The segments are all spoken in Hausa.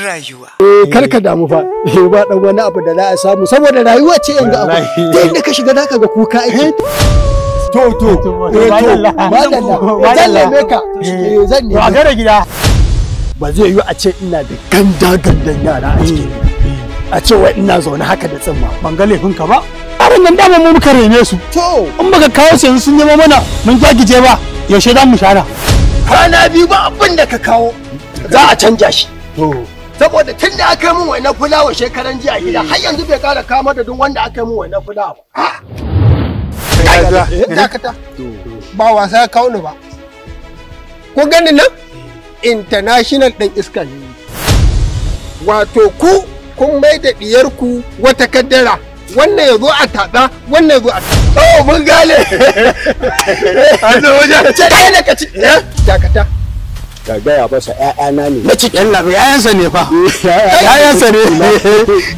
rayuwa. Kar ka damu fa, ba dan wani abu da za a samu saboda rayuwa ce yanzu akwai. Ta inda ka shiga zaka ga kuka ake. To madalla, zan neme ka. Zan neme. A gare gida. Ba zai yiwu a ce ina da ganda gandan yara a cikin a ce wai ina zaune haka da tsimma. Ban ga laifin ka ba. Yaran nan dama mu muka rene su. To in baka kawo su yanzu sun nemo mana mun jagije ba, yaushe za mu shara? Kwana biyu ba abin da ka kawo za a canja shi. To saboda tun da aka yi min wannan fulawa shekaran jiya gida har yanzu bai kara kawo madadin wanda aka yi min wannan fulawa ba. Dakata. Ba wasa ya kawo ni ba. Ko gani nan? International ɗin iska ne. Wato ku kun mai da ɗiyarku wata kaddara. Wannan ya zo a taɗa, wannan ya zo a taɗa. Oh, mun gane. An zo wajen. Ce ɗaya da ka ci. Dakata. Ka gaya masa ‘ya'yana ne. Na cikin labi ‘ya'yansa ne fa. ‘Ya'yansa ne.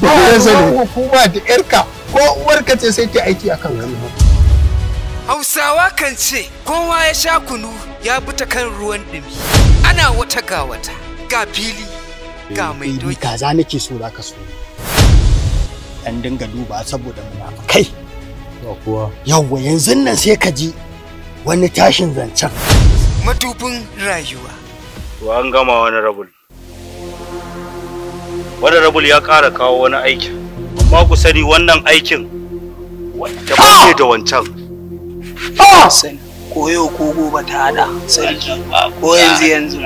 ‘Ya'yansa ne. Hukuma da ‘yarka ko uwarka ce sai ta aiki a kanka. Hausawa kan ce kowa ya sha kunu ya bi ta kan ruwan ɗumi. Ana wata ga wata, ga fili, ga mai doki. Kaza nake so za ka so. An dinga duba saboda munafukai. Kuwa. Yawwa yanzu nan sai ka ji wani tashin zancen. Madubin rayuwa. To an gama wani rabul. Wani rabul ya ƙara kawo wani aikin. Amma ku sani wannan aikin daban ne da wancan. Sani ko yau ko gobe ta hada sarki ko yanzu yanzu.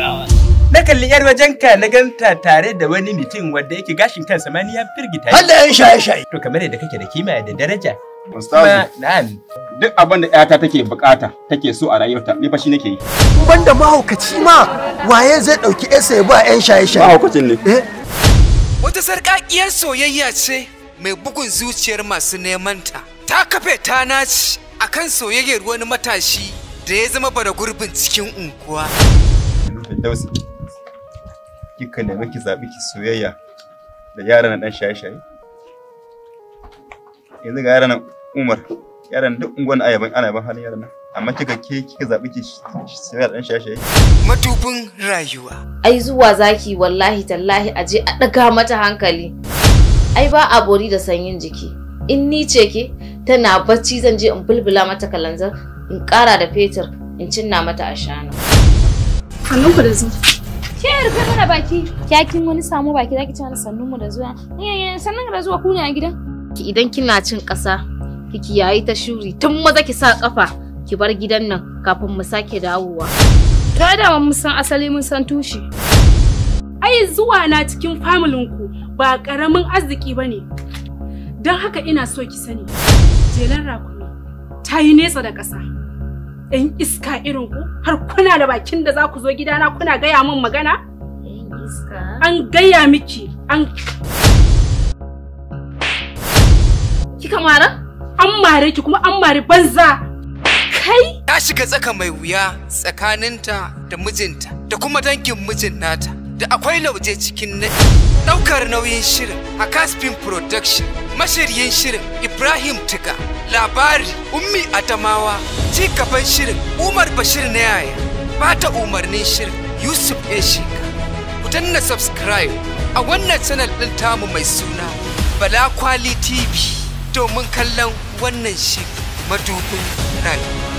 Na kalli yar wajenka na ganta tare da wani mutum wanda yake gashin kansa ma ni ya firgita. Har da yan shaye-shaye. To kamar yadda kake da kima da daraja. Ustazu, na'am. Duk abin da ƴata take bukata take so a rayuwarta ni fa shi nake yi. Banda mahaukaci ma waye zai dauki ƴarsa ya ba yan shaye-shaye? Mahaukacin ne. Wata sarƙaƙiyar soyayya ce mai bugun zuciyar masu neman ta. Ta kafe ta naci akan soyayyar wani matashi da ya zama bara gurbin cikin unguwa. Firdausi, kika nemi ki zaɓi ki soyayya da yaran ɗan shaye-shaye? Yanzu ga yaran Umar, yaran duk unguwan ayaban ana yaban halin yaran nan, amma kika ke kika zaɓi ki soyayya da ɗan shaye-shaye? Madubin rayuwa. Ai zuwa zaki wallahi tallahi aje a ɗaga mata hankali. Ai ba a bori da sanyin jiki. In ni ce ke tana bacci zan je in bulbula mata kalanzar in ƙara da fetur in cinna mata ashana. Sannun ku da zuwa. Ke rufe mana baki. Kyakin wani samu baki zaki ci mana sannun mu da zuwa. Sannun da zuwa ku ne a gidan. Idan kina cin ƙasa ki kiyayi ta shuri tun maza ki sa ƙafa ki bar gidan nan kafin mu sake dawowa. To da mun san asali mun san tushe. Ai zuwa na cikin familin ku ba ƙaramin arziki bane. Don haka ina so ki sani, jelar rakumi ta yi nesa da ƙasa. ‘Yan iska irin ku har kuna da bakin da za ku zo gidana kuna gaya min magana? An gaya miki, an... Kika mara? An mare ki kuma an mare banza. Kai? Ta shiga tsaka mai wuya tsakaninta da mijinta da kuma dangin mijin nata. Da akwai lauje cikin naɗi. Ɗaukar nauyin shirin a Caspin Production, mashiryin shirin Ibrahim Tuga, labari Ummi Adamawa, ci gaban shirin Umar Bashir na yaya, bata umarnin shirin Yusuf Eshika. Ku danna subscribe a wannan channel ɗin tamu mai suna Bala Kwali TV domin kallon wannan shirin Madubin Rayuwa.